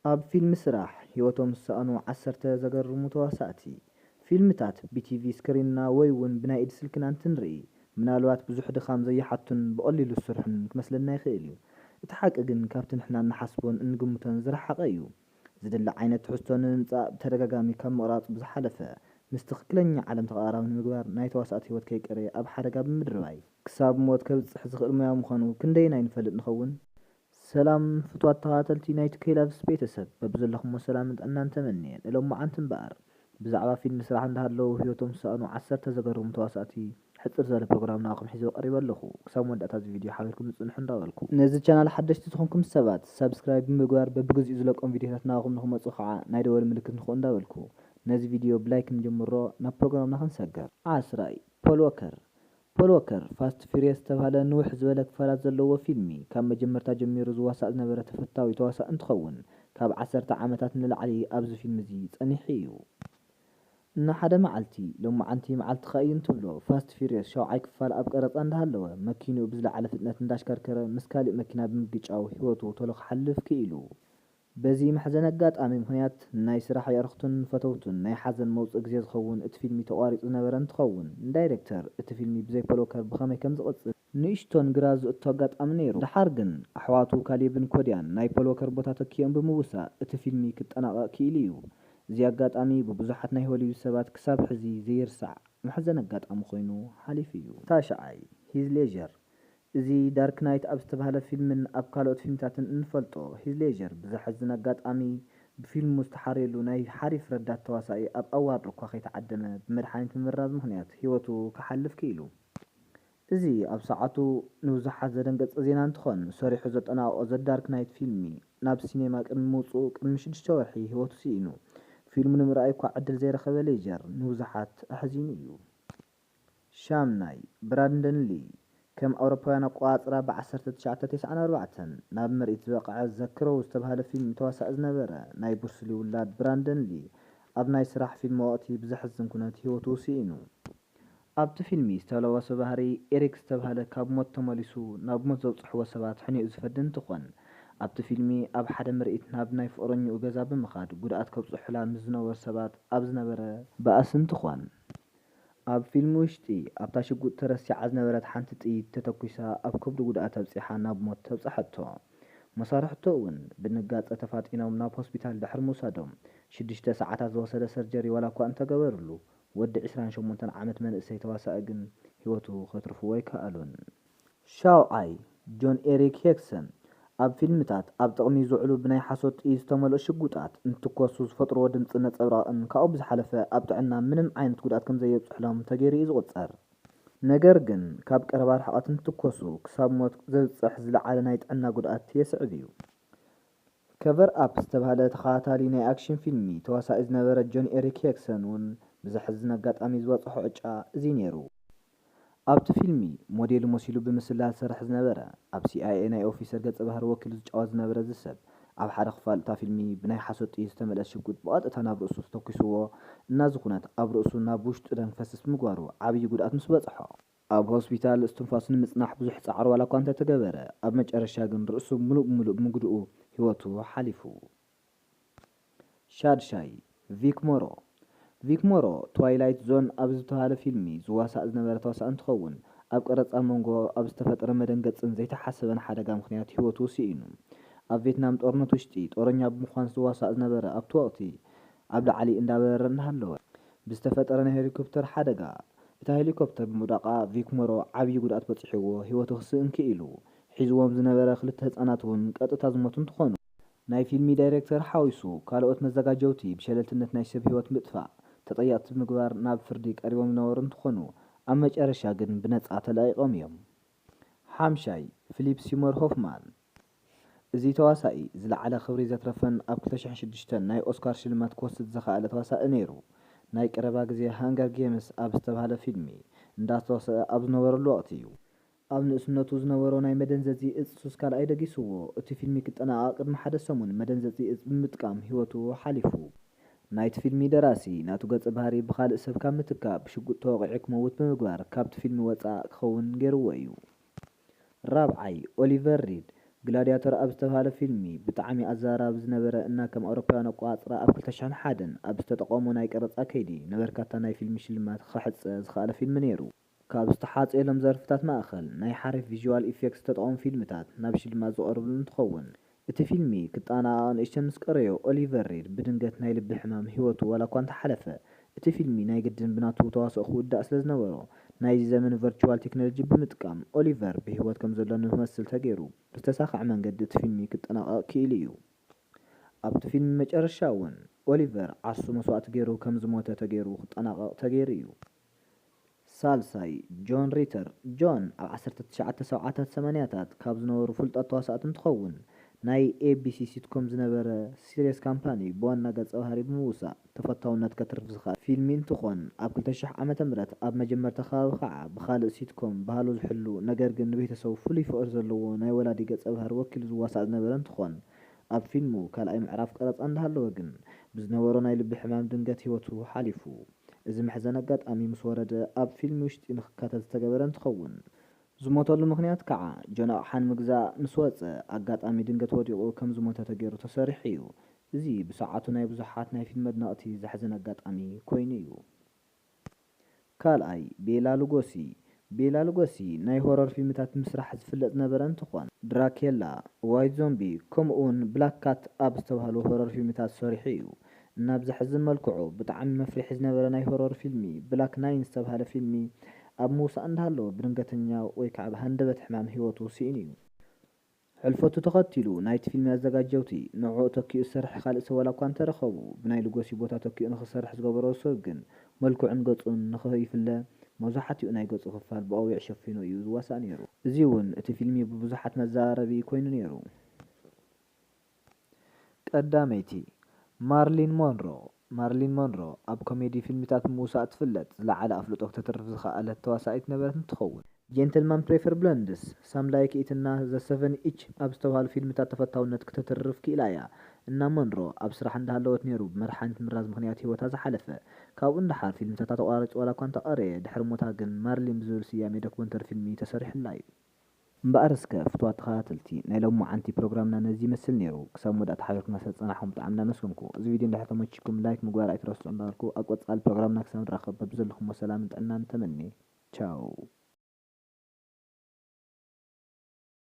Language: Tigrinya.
ኣብ ፊልም ስራሕ ህይወቶም ዝሰኣኑ ዓሰርተ ዘገርሙ ተዋሳእቲ። ፊልምታት ብቲቪ ስክሪንና ወይ እውን ብናይ ኢድ ስልክና እንትንርኢ፣ ምናልባት ብዙሕ ድኻም ዘይሓቱን ብቐሊሉ ዝስርሑን ክመስለና ይኽእል እዩ። እቲ ሓቂ ግን ካብቲ ንሕና እንሓስቦን እንግምቶን ዝረሓቐ እዩ። ዝድለ ዓይነት ትሕዝቶ ንምምጻእ ብተደጋጋሚ ካብ ምቕራጽ ብዝሓለፈ፣ ምስ ትኽክለኛ ዓለም ተቐራራቢ ንምግባር ናይ ተዋሳእቲ ህይወት ከይቀረየ ኣብ ሓደጋ ብምድርባይ ክሳብ ሞት ከብጽሕ ዝኽእል ሞያ ምዃኑ ክንደየናይ ንፈልጥ ንኸውን? ሰላም ፍቱዋት ተኸታተልቲ ናይ ቱ ኬይ ላቭስ ቤተሰብ፣ በብዘለኹሞ ሰላምን ጥዕናን ተመንየ። ንሎማዓንቲ እምበኣር ብዛዕባ ፊልም ስራሕ እንዳሃለዉ ህይወቶም ዝሰኣኑ ዓሰርተ ዘገርሙ ተዋሳእቲ ሕጽር ዝበለ ፕሮግራም ንዓኹም ሒዘ ቀሪበ ኣለኹ። ክሳብ መወዳእታ እዚ ቪድዮ ሓቢርኩም ጽንሑ እንዳበልኩ፣ ነዚ ቻናል ሓደሽቲ ዝኾንኩም ሰባት ሳብስክራይብ ብምግባር በብግዚኡ ዝለቆም ቪድዮታት ንዓኹም ንኽመጹ ከዓ ናይ ደወል ምልክት ንኽኡ እንዳበልኩ፣ ነዚ ቪድዮ ብላይክ ንጀምሮ። ናብ ፕሮግራምና ክንሰግር። ዓስራይ፣ ፖል ዎከር። ፖል ዎከር ፋስት ፊሪየስ ዝተባህለ ንውሕ ዝበለ ክፋላት ዘለዎ ፊልሚ ካብ መጀመርታ ጀሚሩ ዝዋሳእ ዝነበረ ተፈታዊ ተዋሳእ እንትኸውን፣ ካብ ዓሰርተ ዓመታት ንላዕሊ ኣብዚ ፊልም እዚ ጸኒሑ እዩ። እና ሓደ መዓልቲ፣ ሎማዓንቲ መዓልትኻ እዩ እንትብሎ፣ ፋስት ፊሪየስ ሻውዓይ ክፋል ኣብ ቀረጻ እንዳሃለወ፣ መኪንኡ ብዝለዓለ ፍጥነት እንዳሽከርከረ ምስ ካሊእ መኪና ብምግጫው ህይወቱ ቶሎ ክሓልፍ ክኢሉ። በዚ መሕዘኒ ኣጋጣሚ ምኽንያት፣ ናይ ስራሕ የዕርኽቱን ፈተውቱን ናይ ሓዘን መውጽኢ ግዜ ዝኸውን እቲ ፊልሚ ተቋሪጹ ዝነበረ እንትኸውን፣ ንዳይሬክተር እቲ ፊልሚ ብዘይ ፖል ዎከር ብኸመይ ከም ዝቕጽል ንእሽቶን ግራ ዝእቶ ኣጋጣሚ ነይሩ። ደሓር ግን፣ ኣሕዋቱ ካሌብን ኮድያን ናይ ፖል ዎከር ቦታ ተኪኦም ብምውሳእ እቲ ፊልሚ ክጠናቐቕ ክኢሉ እዩ። እዚ ኣጋጣሚ ብብዙሓት ናይ ሆሊውድ ሰባት ክሳብ ሕዚ ዘይርሳዕ መሕዘኒ ኣጋጣሚ ኮይኑ ሓሊፉ እዩ። ታሽዓይ፣ ሂዝ ሌዥር። እዚ ዳርክ ናይት ኣብ ዝተባህለ ፊልምን ኣብ ካልኦት ፊልምታትን እንፈልጦ ሂዝ ሌዥር፣ ብዘሕዝን ኣጋጣሚ ብፊልሙ ዝተሓርየሉ ናይ ሓሪፍ ረዳት ተዋሳኢ ኣብ ኣዋርድ እኳ ከይተዓደመ ብመድሓኒት ምምራዝ ምኽንያት ህይወቱ ክሓልፍ ክኢሉ። እዚ ኣብ ሰዓቱ ንብዙሓት ዘደንገጸ ዜና እንትኾን፣ ሰሪሑ ዘጠናቐቖ ዘ ዳርክ ናይት ፊልሚ ናብ ሲኔማ ቅድሚ ምውጽኡ ቅድሚ ሽዱሽተ ወርሒ ህይወቱ ስኢኑ። ፊልሙ ንምርኣይ እኳ ዕድል ዘይረኸበ ሌጀር ንብዙሓት ኣሕዚኑ እዩ። ሻምናይ፣ ብራንደን ሊ። ከም ኣውሮፓውያን ኣቆጻጽራ ብ ዓሰርተ ትሽዓተ ተስዓን ኣርባዕተን ናብ ምርኢት ዝበቕዐ ዘ ክሮው ዝተባህለ ፊልም ተዋሳኢ ዝነበረ ናይ ብሩስ ሊ ውላድ ብራንደን ሊ፣ ኣብ ናይ ስራሕ ፊልም ወቕቲ ብዘሕዝን ኩነት ህይወቱ ስኢኑ። ኣብቲ ፊልሚ ዝተለወሶ ባህሪ ኤሪክ ዝተባህለ ካብ ሞት ተመሊሱ ናብ ሞት ዘብጽሕዎ ሰባት ሕኒኡ ዝፈዲ እንትኾን፣ ኣብቲ ፊልሚ ኣብ ሓደ ምርኢት ናብ ናይ ፍቕረኝኡ ገዛ ብምኻድ ጉድኣት ከብጽሑላ ምስ ዝነበሩ ሰባት ኣብ ዝነበረ ባእሲ እንትኾን፣ ኣብ ፊልም ውሽጢ ኣብታ ሽጉጥ ተረሲዓ ዝነበረት ሓንቲ ጥይት ተተኲሳ ኣብ ከብዱ ጉድኣት ኣብጺሓ ናብ ሞት ተብጽሐቶ። መሳርሕቶ እውን ብድንጋጸ ተፋጢኖም ናብ ሆስፒታል ድሕሪ ምውሳዶም፣ ሽዱሽተ ሰዓታት ዝወሰደ ሰርጀሪ ዋላ እኳ እንተገበርሉ፣ ወዲ ዕስራን ሸሞንተን ዓመት መንእሰይ ተዋሳኢ ግን ህይወቱ ከትርፍዎ ኣይከኣሉን። ሻውዓይ፣ ጆን ኤሪክ ሄክሰን። ኣብ ፊልምታት ኣብ ጥቕሚ ዝውዕሉ ብናይ ሓሶት ጥይት ዝተመልኡ ሽጉጣት እንትኮሱ ዝፈጥርዎ ድምፂ ነፀብራቕን ካብኡ ብዝሓለፈ ኣብ ጥዕና ምንም ዓይነት ጉድኣት ከም ዘየብፅሕሎም ተገይሩ እዩ ዝቑፀር። ነገር ግን ካብ ቀረባ ርሕቐት እንትኮሱ ክሳብ ሞት ዘብፅሕ ዝለዓለ ናይ ጥዕና ጉድኣት የስዕብ እዩ። ከቨር ኣፕ ዝተባህለ ተኸታታሊ ናይ ኣክሽን ፊልሚ ተዋሳኢ ዝነበረ ጆን ኤሪክ ሄክሰን እውን ብዘሕዝን ኣጋጣሚ ዝበፅሖ ዕጫ እዚ ነይሩ። ኣብቲ ፊልሚ ሞዴል መሲሉ ብምስላል ዝሰርሕ ዝነበረ፣ ኣብ ሲ ኣይ ኤ ናይ ኦፊሰር ገጸ ባህሪ ወኪሉ ዝጫወት ዝነበረ እዚ ሰብ፣ ኣብ ሓደ ክፋል እታ ፊልሚ ብናይ ሓሶት ጥይት ዝተመልአት ሽጉጥ ብቐጥታ ናብ ርእሱ ተተኲስዎ፣ እናዚ ኩነት ኣብ ርእሱ ናብ ውሽጡ ደም ክፈስስ ብምግባሩ ዓብዪ ጉድኣት ምስ በጽሖ፣ ኣብ ሆስፒታል እስትንፋሱ ንምጽናሕ ብዙሕ ጻዕሪ ዋላ እኳ እንተተገበረ፣ ኣብ መጨረሻ ግን ርእሱ ምሉእ ብምሉእ ብምጉድኡ ህይወቱ ሓሊፉ። ሻድሻይ፣ ቪክ ሞሮ። ቪክ ሞሮ፣ ትዋይላይት ዞን ኣብ ዝተባህለ ፊልሚ ዝዋሳእ ዝነበረ ተዋሳኢ እንትኸውን፣ ኣብ ቀረጻ መንጎ ኣብ ዝተፈጠረ መደንገጽን ዘይተሓሰበን ሓደጋ ምኽንያት ህይወቱ ስኢኑ። ኣብ ቬትናም ጦርነት ውሽጢ ጦረኛ ብምዃን ዝዋሳእ ዝነበረ ኣብቲ ወቕቲ፣ ኣብ ላዕሊ እንዳበረረ እንዳሃለወ ብዝተፈጠረ ናይ ሄሊኮፕተር ሓደጋ፣ እታ ሄሊኮፕተር ብምውዳቓ ቪክ ሞሮ ዓብዪ ጉድኣት በጺሕዎ ህይወቱ ክስእን ክኢሉ። ሒዝዎም ዝነበረ ክልተ ህጻናት እውን ቀጥታ ዝሞቱ እንትኾኑ፣ ናይ ፊልሚ ዳይሬክተር ሓዊሱ ካልኦት መዘጋጀውቲ ብሸለልትነት ናይ ሰብ ህይወት ምጥፋእ ተጠያቕቲ ብምግባር ናብ ፍርዲ ቀሪቦም ዝነበሩ እንትኾኑ፣ ኣብ መጨረሻ ግን ብነጻ ተለቒቖም እዮም። ሓምሻይ፣ ፊሊፕ ሲሞር ሆፍማን። እዚ ተዋሳኢ ዝለዓለ ክብሪ ዘትረፈን ኣብ ክልተ ሽሕን ሽዱሽተን ናይ ኦስካር ሽልማት ክወስድ ዝኸኣለ ተዋሳኢ ነይሩ። ናይ ቀረባ ግዜ ሃንገር ጌምስ ኣብ ዝተባህለ ፊልሚ እንዳተዋሰአ ኣብ ዝነበረሉ ወቕቲ እዩ። ኣብ ንእስነቱ ዝነበሮ ናይ መደንዘዚ እጽ ሱስ ካልኣይ ደጊስዎ፣ እቲ ፊልሚ ክጠናቐቕ ቅድሚ ሓደ ሰሙን መደንዘዚ እጽ ብምጥቃም ህይወቱ ሓሊፉ። ናይቲ ፊልሚ ደራሲ ናቱ ገጸ ባህሪ ብኻልእ ሰብ ካብ ምትካእ ብሽጉጥ ተወቒዑ ክመውት ብምግባር ካብቲ ፊልሚ ወጻእ ክኸውን ገይርዎ እዩ። ራብዓይ፣ ኦሊቨር ሪድ። ግላዲያተር ኣብ ዝተባህለ ፊልሚ ብጣዕሚ ኣዘራራቢ ዝነበረ እና ከም ኣውሮፓውያን ኣቆጻጽራ ኣብ ክልተ ሽሕን ሓደን ኣብ ዝተጠቐሞ ናይ ቀረጻ ከይዲ ንበርካታ ናይ ፊልሚ ሽልማት ክሕጸ ዝኸኣለ ፊልሚ ነይሩ። ካብ ዝተሓጽየሎም ዘርፍታት ማእኸል ናይ ሓሪፍ ቪዥዋል ኢፌክት ዝተጠቐሙ ፊልምታት ናብ ሽልማት ዝቐርብሉ እንትኸውን፣ እቲ ፊልሚ ክጠናቐቕ ንእሽተን ምስ ቀረዮ ኦሊቨር ሪድ ብድንገት ናይ ልቢ ሕማም ህይወቱ ዋላ እኳ እንተሓለፈ፣ እቲ ፊልሚ ናይ ግድን ብናቱ ተዋስኦ ክውዳእ ስለ ዝነበሮ ናይዚ ዘመን ቨርቹዋል ቴክኖሎጂ ብምጥቃም ኦሊቨር ብህይወት ከም ዘሎ ንክመስል ተገይሩ ብዝተሳኽዐ መንገዲ እቲ ፊልሚ ክጠናቐቕ ክኢሉ እዩ። ኣብቲ ፊልሚ መጨረሻ እውን ኦሊቨር ዓርሱ መስዋእቲ ገይሩ ከም ዝሞተ ተገይሩ ክጠናቐቕ ተገይሩ እዩ። ሳልሳይ ጆን ሪተር። ጆን ኣብ ዓሰርተ ትሽዓተ ሰብዓታት ሰማንያታት ካብ ዝነበሩ ፍሉጣት ተዋሳእቲ እንትኸውን ናይ ኤቢሲ ሲትኮም ዝነበረ ሲሪየስ ካምፓኒ ብዋና ገጸ ባህሪ ብምውሳእ ተፈታውነት ከትርፍ ዝኽእል ፊልሚ እንትኾን ኣብ ክልተ ሽሕ ዓመተ ምህረት ኣብ መጀመርታ ከባቢ ከዓ ብኻልእ ሲትኮም ባህሉ ዝሕሉ ነገር ግን ንቤተሰቡ ፍሉይ ፍቕሪ ዘለዎ ናይ ወላዲ ገጸ ባህሪ ወኪሉ ዝዋሳእ ዝነበረ እንትኾን ኣብ ፊልሙ ካልኣይ ምዕራፍ ቀረጻ እንዳሃለወ ግን ብዝነበሮ ናይ ልቢ ሕማም ድንገት ህይወቱ ሓሊፉ። እዚ መሕዘኒ ኣጋጣሚ ምስ ወረደ ኣብ ፊልሚ ውሽጢ ንክካተት ዝተገበረ እንትኸውን ዝሞተሉ ምኽንያት ከዓ ጆን ኣቕሓ ንምግዛእ ምስ ወፀ ኣጋጣሚ ድንገት ወዲቑ ከም ዝሞተ ተገይሩ ተሰሪሑ እዩ። እዚ ብሰዓቱ ናይ ብዙሓት ናይ ፊልም ኣድነቕቲ ዘሕዘነ ኣጋጣሚ ኮይኑ እዩ። ካልኣይ ቤላ ሉጎሲ። ቤላ ሉጎሲ ናይ ሆረር ፊልምታት ምስራሕ ዝፍለጥ ዝነበረ እንትኾን ድራኬላ፣ ዋይት ዞምቢ ከምኡ እውን ብላክ ካት ኣብ ዝተባህሉ ሆረር ፊልምታት ሰሪሑ እዩ። እናብ ዘሕዝን መልክዑ ብጣዕሚ መፍርሒ ዝነበረ ናይ ሆረር ፊልሚ ብላክ ናይን ዝተባህለ ፊልሚ ኣብ ምውሳእ እንዳሃለወ ብድንገተኛ ወይ ከዓ ብሃንደበት ሕማም ህይወቱ ስኢኑ እዩ። ሕልፈቱ ተኸቲሉ ናይቲ ፊልሚ ኣዘጋጀውቲ ንዕኡ ተኪኡ ዝሰርሕ ካልእ ሰብ ዋላ እኳ እንተረኸቡ ብናይ ሉጎሲ ቦታ ተኪኡ ንኽሰርሕ ዝገበሮ ሰብ ግን መልክዑን ገጹን ንኽይፍለ መብዛሕትኡ ናይ ገጹ ክፋል ብቆቢዕ ሸፊኑ እዩ ዝዋሳእ ነይሩ። እዚ እውን እቲ ፊልሚ ብብዙሓት መዘራረቢ ኮይኑ ነይሩ። ቀዳመይቲ ማርሊን ሞንሮ። ማርሊን ሞንሮ ኣብ ኮሜዲ ፊልምታት ብምውሳእ ትፍለጥ ዝለዓለ ኣፍልጦ ክተትርፍ ዝኸኣለት ተዋሳኢት ነበረት እንትኸውን ጀንትልማን ፕሬፈር ብለንድስ፣ ሳም ላይክ ኢት እና ዘ ሰቨን ኢች ኣብ ዝተባህሉ ፊልምታት ተፈታውነት ክተትርፍ ክኢላ እያ። እና ሞንሮ ኣብ ስራሕ እንዳሃለወት ነይሩ ብመርሓኒት ምራዝ ምኽንያት ህይወታ ዝሓለፈ። ካብኡ ንደሓር ፊልምታታ ተቋሪጹ ዋላ እኳ እንተቐረየ ድሕሪ ሞታ ግን ማርሊን ብዝብል ስያሜ ዶክመንተሪ ፊልሚ ተሰሪሑላ እዩ። እምበኣር እስከ ፍቱዋት ተኸታተልቲ ናይ ሎማዓንቲ ፕሮግራምና ነዚ ይመስል ነይሩ። ክሳብ መወዳእታ ሓቢርኩምና ስለዝጸናሕኩም ብጣዕሚ እናመስገንኩ እዚ ቪድዮ እንድሕር ተመችኩም ላይክ ምግባር ኣይትረስዑ እንዳበልኩ ኣብ ቀጻሊ ፕሮግራምና ክሳብ ንራኸብ በብዘለኹሞ ሰላምን ጥዕናን ተመንየ። ቻው።